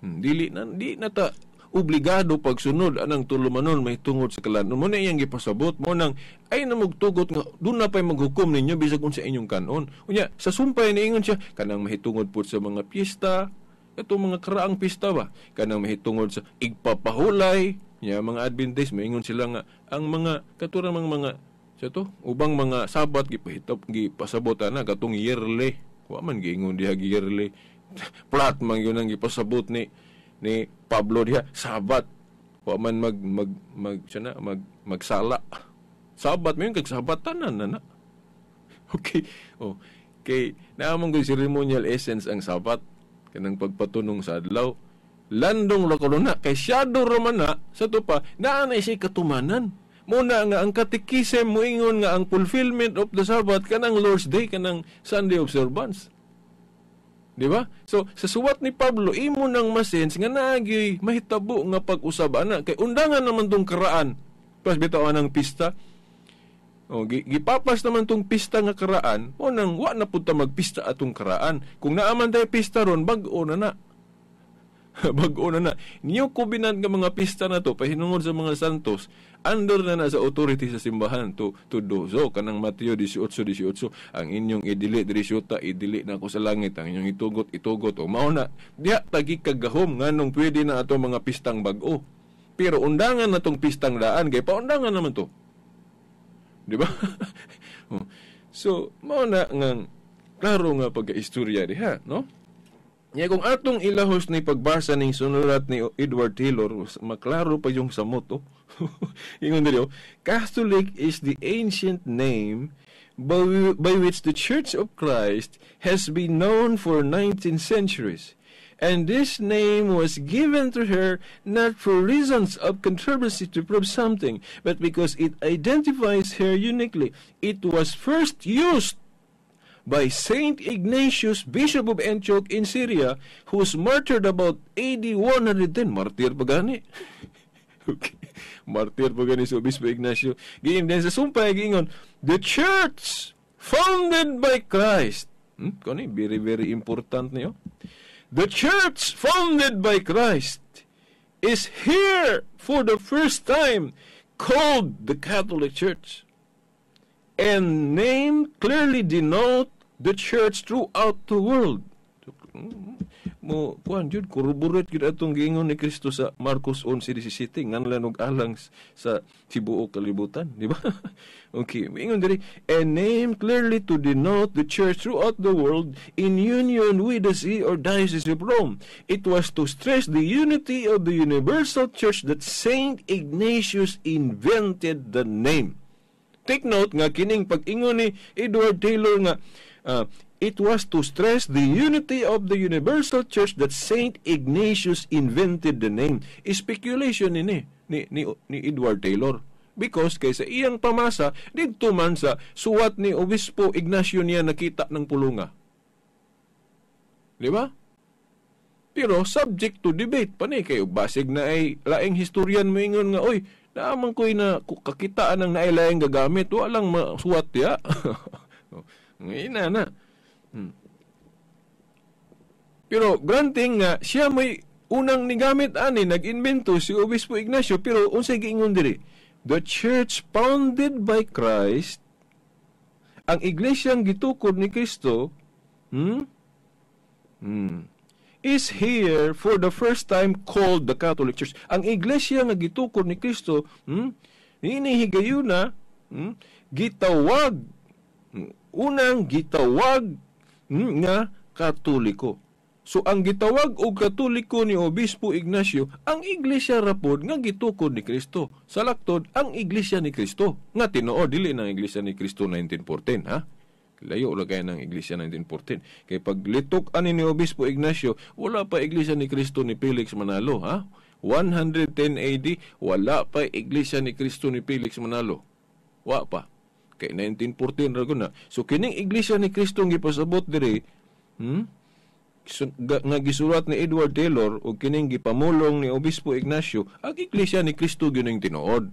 Speaker 5: Dili na di na ta obligado pagsunod anang tulumanon may tungod sa kalan-on. Mo na iyang gipasabot mo nang ay na magtugot nga doon na pa'y maghukom ninyo bisag unsa inyong kanon. Unya sa sumpay niingon siya kanang mahitungod pud sa mga piyesta, katong mga karaang piyesta ba, kanang mahitungod sa igpapahulay. Nya mga Adventist maingon sila nga ang mga katurang mga sa to ubang mga Sabat gipahitap gipasabot ana katong yearly. Wa man giingon diha yearly. Plat man yun ang gipasabot ni Pablo diha Sabat. Wa man mag mag mag sana mag magsala. Sabat mo yun, kag sabat tanan na na. Okay. Oh, kay naamang ko ceremonial essence ang Sabat kanang pagpatunong sa adlaw. Landong ra kuno na kay shadow ra man na sa tupa naa na siya katumanan. Muna nga ang katikisem moingon nga ang fulfillment of the Sabbath kanang Lord's Day, kanang Sunday observance. Di ba? So, sa suwat ni Pablo, imo nang masense nga naagyoy mahitabo nga pag-usab ana kay undangan naman tong karaan. Pas bitaw anang pista. O, gipapas naman tong pista nga karaan, o nang wa na pud ta magpista atong karaan. Kung naaman tayo pista ron, bag-o na na. Bag-o na na. New Covenant nga mga pista na to, pahinungod sa mga santos, under na na sa authority sa simbahan to do so. Kanang Mateo 18:18, ang inyong idili diri syuta, idili na ako sa langit, ang inyong itugot, itugot. O mao na, diha tagi kagahom nganong pwede na ato mga pistang bag-o. Pero undangan na tong pistang daan, kay paundangan naman to. Di ba? So, mao na ngang klaro nga pagka-istorya diha, no? Nya kung atong ilahos ni pagbasa ning sunulat ni Edward Taylor, maklaro pa yung samot, oh. Ingon diri, oh, Catholic is the ancient name by which the Church of Christ has been known for 19 centuries. And this name was given to her not for reasons of controversy to prove something, but because it identifies her uniquely. It was first used by Saint Ignatius, Bishop of Antioch in Syria, who was martyred about AD 110. Martyr pa gani. Okay. Martyr pa gani si Obispo Ignacio. Giingon din sa sumpay, giingon, the church founded by Christ. Kani, very, very important niyo. The church founded by Christ is here for the first time called the Catholic Church, and name clearly denote the church throughout the world. Mo kuan jud corroborate gyud atong giingon ni Kristo sa Marcos 11:17, nganlan og alang sa tibuok kalibutan, di ba? Okay, ingon diri, and name clearly to denote the church throughout the world in union with the see or diocese of Rome. It was to stress the unity of the universal church that Saint Ignatius invented the name. Take note nga kining pag-ingon ni Edward Taylor nga it was to stress the unity of the universal church that Saint Ignatius invented the name. Speculation ni Edward Taylor. Because kay sa iyang pamasa, didto man sa suwat ni Obispo Ignacio niya nakita ng pulunga. Di ba? Pero subject to debate pa ni kayo. Basig na ay laing historian mo ingon nga, oy, naaman ko'y na kakitaan ng nailaing gagamit, walang masuwat ya. Ngayon na. Pero granting nga siya may unang nigamit ani, nag-invento si Obispo Ignacio, pero unsay giingon diri? The church founded by Christ, ang iglesyang gitukod ni Kristo, is here for the first time called the Catholic Church. Ang iglesia nga gitukod ni Kristo, niini higayuna, gitawag, unang gitawag nga Katoliko. So ang gitawag og Katoliko ni Obispo Ignacio, ang iglesia rapod nga gitukod ni Kristo. Sa laktod, ang iglesia ni Kristo nga tinuod dili nang iglesia ni Kristo 1914, ha? Layo ra kay ng iglesia 1914. Kay paglitok ani ni Obispo Ignacio, wala pa iglesia ni Kristo ni Felix Manalo, ha? 110 AD, wala pa iglesia ni Kristo ni Felix Manalo. Wa pa. Kay 1914 ra gud na. So kining iglesia ni Kristo ang gipasabot diri, nga gisulat ni Edward Taylor o kining gipamulong ni Obispo Ignacio, ang iglesia ni Kristo gyud ang tinuod.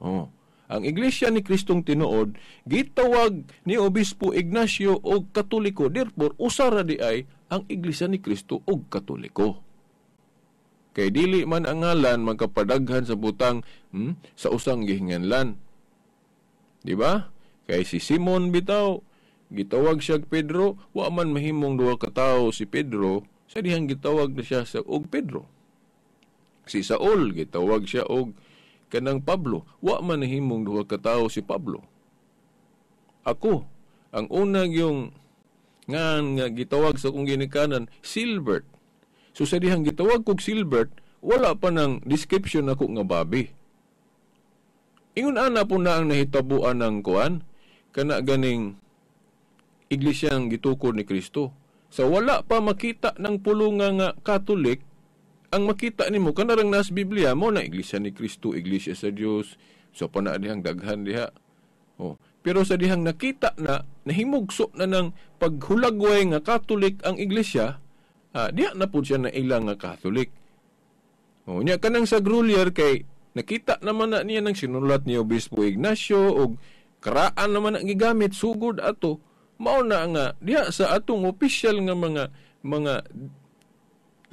Speaker 5: Oh. Ang iglesia ni Kristong tinuod gitawag ni Obispo Ignacio og Katoliko. Therefore, usa ra di ay ang iglesia ni Kristo og Katoliko. Kay dili man ang ngalan magkapadaghan sa butang sa usang gihinganlan. Di ba? Kay si Simon bitaw gitawag siya Pedro, wa man mahimong duha ka tawo si Pedro, sa dihang gitawag na siya sa og Pedro. Si Saul gitawag siya og kanang Pablo, wa man nahimong duha ka tawo si Pablo. Ako, ang unang yung ngan nga gitawag sa akong ginikanan, Silbert. So sa dihang gitawag kog Silbert, wala pa nang description ako nga babi. Ingon ana po na ang nahitabuan ng kuan, kana ganing iglesyang gitukod ni Kristo. Sa wala pa makita ng pulunga nga Katolik, ang makita nimo kanarang nas Biblia mo na iglesia ni Kristo, iglesia sa Dios, so pa na dihang daghan diha. Oh, pero sa dihang nakita na nahimugso na ng paghulagway nga Katolik ang iglesia, diha na pud siya na ilang nga Katolik. Oh, nya kanang sa Grulier kay nakita naman na niya nang sinulat ni Obispo Ignacio og karaan naman ang gigamit sugod ato. Mao na nga diha sa atong opisyal nga mga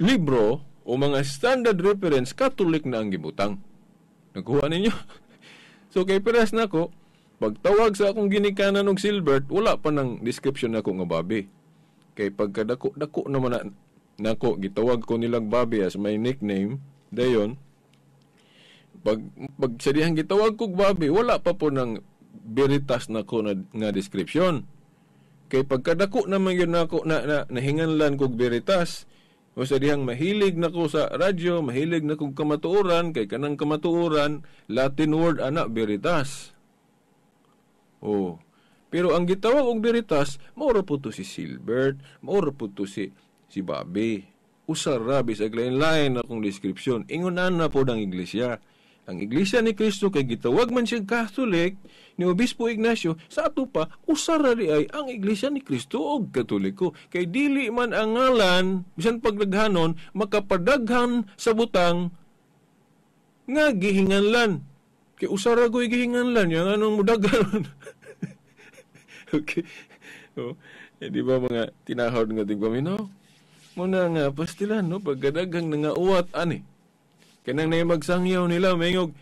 Speaker 5: libro o mga standard reference, Catholic na ang gibutang. Nakuha ninyo? So kay peres nako, pagtawag sa akong ginikanan og Silbert, wala pa nang description nako nga babi. Kay pagkadako-dako naman na nako, gitawag ko nilang babi as my nickname, dayon pag sa dihang gitawag kog babi, wala pa po nang veritas nako na, nga description. Kay pagkadako naman yun nako na nahinganlan kog veritas. O sa dihang mahilig nako sa radyo, mahilig na kog kamatuoran, kay kanang kamatuoran, Latin word ana veritas. Oh. Pero ang gitawag og veritas, mao ra po to si Silbert, mao ra po to si Babi. Usa ra bisag lain-lain akong description. Ingon ana po ang iglesia. Ang Iglesia ni Kristo kay gitawag man siyang Catholic ni Obispo Ignacio, sa ato pa usa ra di ay ang Iglesia ni Kristo og Katoliko. Kay dili man ang ngalan bisan pagdaghanon makapadaghan sa butang nga gihinganlan. Kay usa ra goy gihinganlan yang anong mudaghan. Okay. Oh, di ba mga tinahod nga tigpaminaw? Muna nga pastilan no pagkadaghang nangauwat ani. Kanang na magsangyaw nila, mayngog,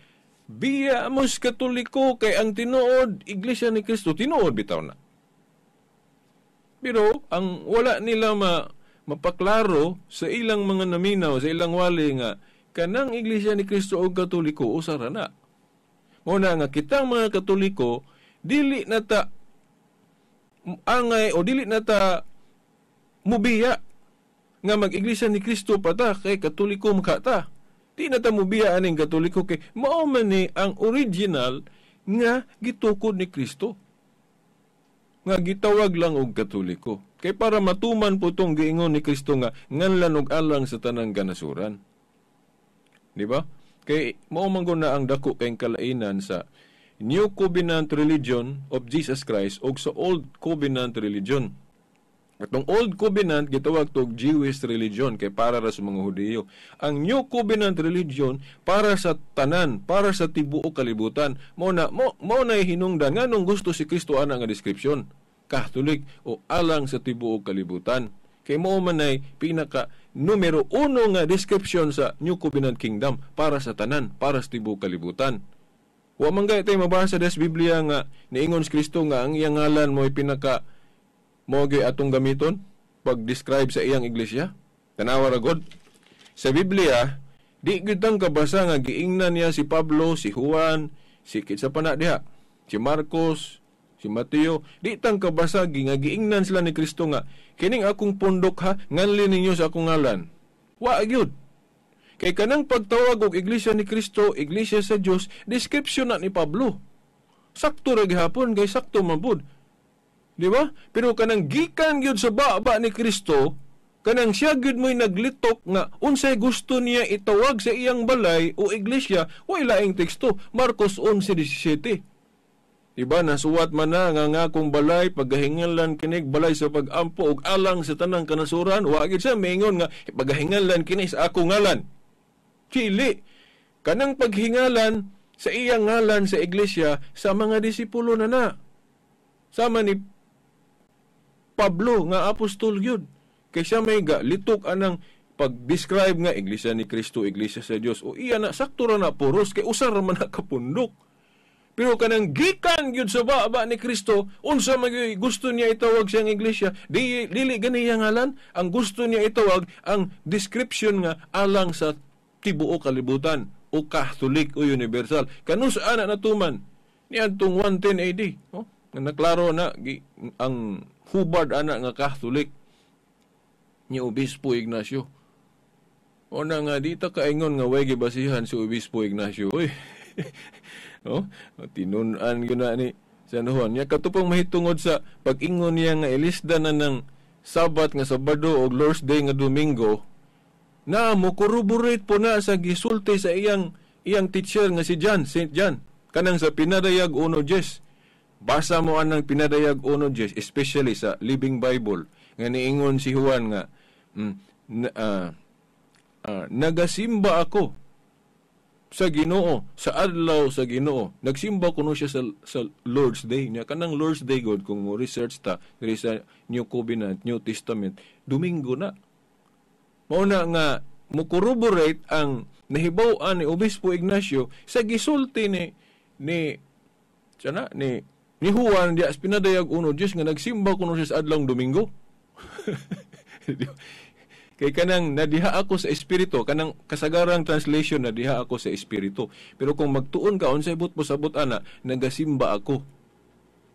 Speaker 5: biya mos Katoliko kay ang tinuod, Iglesia ni Kristo, tinuod bitaw na. Pero, ang wala nila mapaklaro sa ilang mga naminaw, sa ilang wali nga, kanang Iglesia ni Kristo o Katoliko, usara na. Muna nga, kitang mga Katoliko, dili na ta angay o dili na ta mubiya nga mag-Iglesia ni Kristo pa ta, kay Katoliko makata. Di na ta mubiya aning Katoliko kay mao man ni ang original nga gitukod ni Kristo. Nga gitawag lang og Katoliko. Kay para matuman po tong giingon ni Kristo nga nganlan og alang sa tanang kanasuran. Di ba? Kay mao man gud na ang dako kay kalainan sa New Covenant Religion of Jesus Christ og sa Old Covenant Religion. Atong Old Covenant gitawag tog Jewish religion kay para ra sa mga Hudiyo. Ang New Covenant religion para sa tanan, para sa tibuok kalibutan. Mao na mao na hinungdan nganong gusto si Kristo ana nga description. Catholic o alang sa tibuok kalibutan. Kay mao man ay pinaka numero 1 nga description sa New Covenant Kingdom para sa tanan, para sa tibuok kalibutan. Wa man gay tay mabasa des Biblia nga niingon si Kristo nga ang iyang ngalan mo'y pinaka mao gyud atong gamiton pag-describe sa iyang iglesia. Tanawa ra god. Sa Biblia, di gyud tang kabasa nga giingnan niya si Pablo, si Juan, si kinsa pa na diha, si Marcos, si Mateo. Di tang kabasa nga giingnan sila ni Kristo nga kining akong pundok ha, nganli ninyo sa akong ngalan. Wa gyud. Kay kanang pagtawag og Iglesia ni Kristo, Iglesia sa Dios, description na ni Pablo. Sakto ra gihapon kay sakto man pud. Di ba? Pero kanang gikan gyud sa baba ni Kristo, kanang siya gyud mo'y naglitok nga unsay gusto niya itawag sa iyang balay o iglesia, way laing teksto, Marcos 11:17. Diba, nasuwat man na nga akong balay pagahinganlan kinig balay sa pag-ampo og alang sa tanang kanasuran, wa gyud siya maingon nga pagahinganlan kini sa akong ngalan. Chili, kanang paghingalan sa iyang ngalan sa iglesia sa mga disipulo na na. Sama ni Pablo nga apostol gyud. Kay siya may ga litok anang pag-describe nga Iglesia ni Kristo, Iglesia sa Dios. O iya na sakto ra na puros kay usa ra man na kapundok. Pero kanang gikan gyud sa baba ni Kristo, unsa man gyud gusto niya itawag siyang iglesia, di dili gani iyang ngalan, ang gusto niya itawag ang description nga alang sa tibuok kalibutan o Catholic o universal. Kanus ana natuman niadtong 110 AD, oh, nga naklaro na ang hubad ana nga Catholic ni Obispo Ignacio. O na nga dita kaingon nga way gibasihan si Obispo Ignacio. Oy. Oh, tinun-an gyud na ni San Juan. Nya katupong mahitungod sa pag-ingon niya nga ilisda na ng Sabat nga Sabado o Lord's Day nga Domingo, na mo corroborate po na sa gisulti sa iyang iyang teacher nga si John, Saint John, kanang sa Pinadayag 1:10. Basa mo anang Pinadayag 1:10, especially sa Living Bible, nga niingon si Juan nga nagasimba ako sa Ginoo, sa adlaw sa Ginoo. Nagsimba kuno siya sa Lord's Day. Nya kanang Lord's Day god, kung mo research ta diri sa New Covenant, New Testament, Domingo na. Mao na nga mo corroborate ang nahibaw-an ni Obispo Ignacio sa gisulti ni ni sana ni ni Juan diya sa Pinadayag 1:10 nga nagsimba kuno siya sa adlawng Domingo. Kay kanang nadiha ako sa espiritu, kanang kasagarang translation, nadiha ako sa espiritu. Pero kung magtuon ka unsay but pasabot ana, nagasimba ako.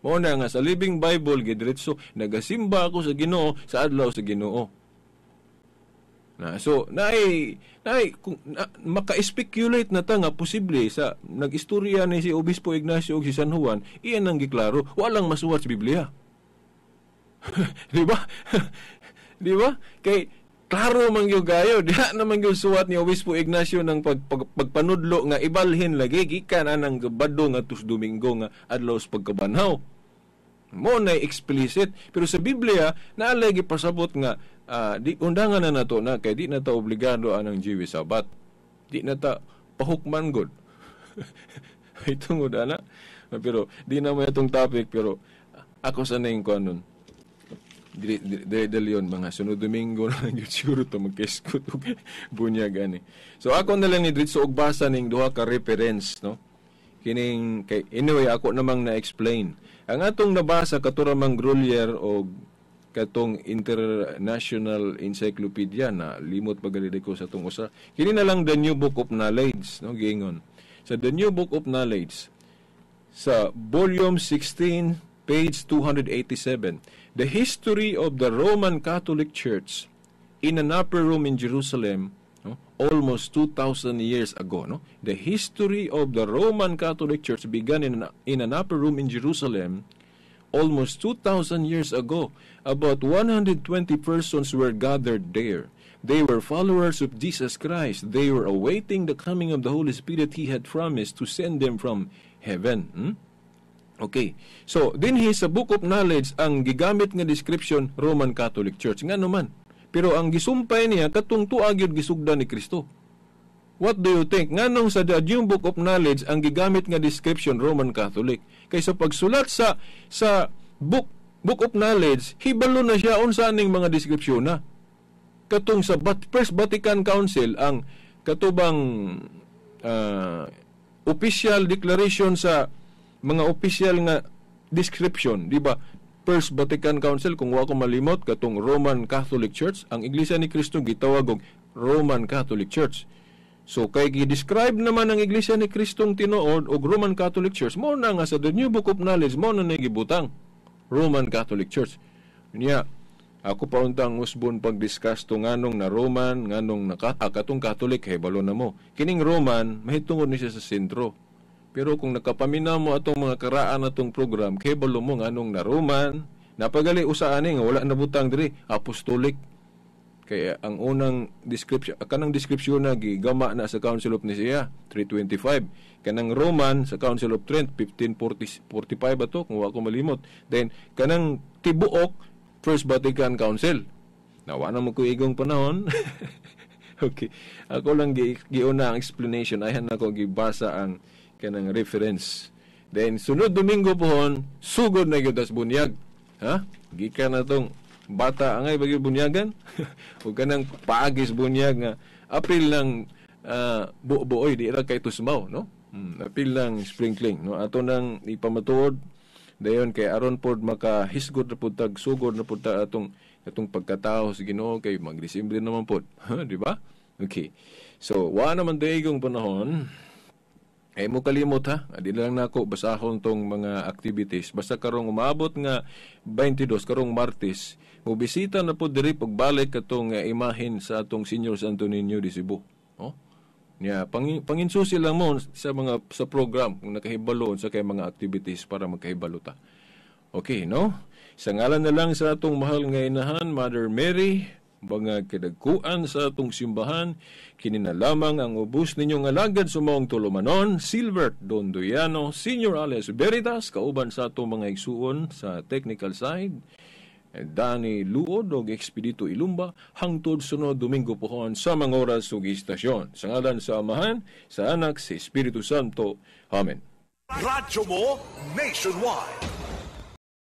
Speaker 5: Mao na nga sa Living Bible gidiretso, nagasimba ako sa Ginoo sa adlaw sa Ginoo. Na so naay naay kung na, maka-speculate na ta nga posible sa nag-istorya ni si Obispo Ignacio ug si San Juan, iyan ang giklaro, walang masuwat sa Biblia. Di ba? Di ba? Kay klaro man gyud kayo, diha naman gyud suwat ni Obispo Ignacio ng pagpanudlo nga ibalhin lagi gikan anang Sabado nga tus Domingo nga adlaw sa pagkabanhaw. Mo na explicit, pero sa Biblia naalay gipasabot nga di undangan na nato na kay di na ta obligado anang Jewish Sabbath. Di na ta pahukman gud. Ay tungod ana. Pero di na mo itong topic, pero ako sa ning kuan nun. Dili dili yun, mga sunod Domingo na lang yun siguro to magkiskot og bunyag ani. So ako na lang ni diretso og basa ning duha ka reference, no. Kining kay anyway ako namang na-explain. Ang atong nabasa katura mang Grolier og katong International Encyclopedia na limot pagali ko sa atong usa. Kini na lang The New Book of Knowledge, no, giingon. Sa The New Book of Knowledge sa volume 16 page 287, the history of the Roman Catholic Church in an upper room in Jerusalem, no, almost 2,000 years ago, no? The history of the Roman Catholic Church began in an upper room in Jerusalem almost 2,000 years ago. About 120 persons were gathered there. They were followers of Jesus Christ. They were awaiting the coming of the Holy Spirit He had promised to send them from heaven. Okay. So, dinhi sa Book of Knowledge, ang gigamit nga description, Roman Catholic Church. Nga naman. Pero ang gisumpay niya, katong tuag yun gisugdan ni Kristo. What do you think? Nganong sa The New Book of Knowledge, ang gigamit nga description, Roman Catholic? Kaysa pagsulat sa Book of Knowledge, hibalo na siya unsa aning mga description na. Katong sa First Vatican Council, ang katubang official declaration sa mga official nga description, di ba? First Vatican Council, kung wa ko malimot, katong Roman Catholic Church, ang Iglesia ni Cristo gitawag og Roman Catholic Church. So kay gi-describe naman ang Iglesia ni Kristong tinuod og Roman Catholic Church, mao na nga sa The New Book of Knowledge mao na gibutang Roman Catholic Church. Niya ako pa untang usbon pag-discuss to nganong na Roman, nganong na katong Catholic, hey, balo na mo. Kining Roman mahitungod ni siya sa sentro. Pero kung nakapaminaw mo atong mga karaan atong program, kay balo mo nganong na Roman, napagali usa ani nga wala nabutang diri, apostolic. Kaya ang unang description, kanang description na gigama na sa Council of Nicaea 325. Kanang Roman sa Council of Trent 1545 ato kung wa ko malimot. Then kanang tibuok First Vatican Council. Nawa na mo ko igong panahon. Okay. Ako lang giuna ang explanation. Ayhan ako gibasa ang kanang reference. Then sunod Domingo pohon, sugod na gyud tas bunyag. Ha? Gikan na tong bata angay bagi bunyagan. O kanang paagis bunyag nga apil lang buoy di ra kay tusmaw, no? Apil lang sprinkling, no? Ato nang ipamatuod dayon kay aron pod makahisgod na pud tag sugod na pud ta atong atong pagkatao sa Ginoo kay magdisimbre naman pod. Di ba? Okay. So wa naman daygong panahon. Ay mo kalimot ha, di lang nako basahon tong mga activities. Basta karong umabot nga 22 karong Martes, mobisita na po diri pagbalik katong imahin sa atong Senior Santo Niño di Cebu. Oh? Nya panginsusi lang mo sa mga sa program kung nakahibalo sa kay mga activities para magkahibalo ta. Okay, no? Sa ngalan na lang sa atong mahal nga inahan, Mother Mary, mga kadagkuan sa atong simbahan, kini na lamang ang ubos ninyong alagad sa maong tulumanon, Silbert Dondoyano, Senior alias Veritas, kauban sa atong mga igsuon sa technical side, Danny Luod og Expedito Ilumba, hangtod sunod Domingo pohon sa mga oras ug istasyon. Sa ngalan sa Amahan, sa Anak, sa Espiritu Santo. Amen.
Speaker 4: Radyo mo nationwide.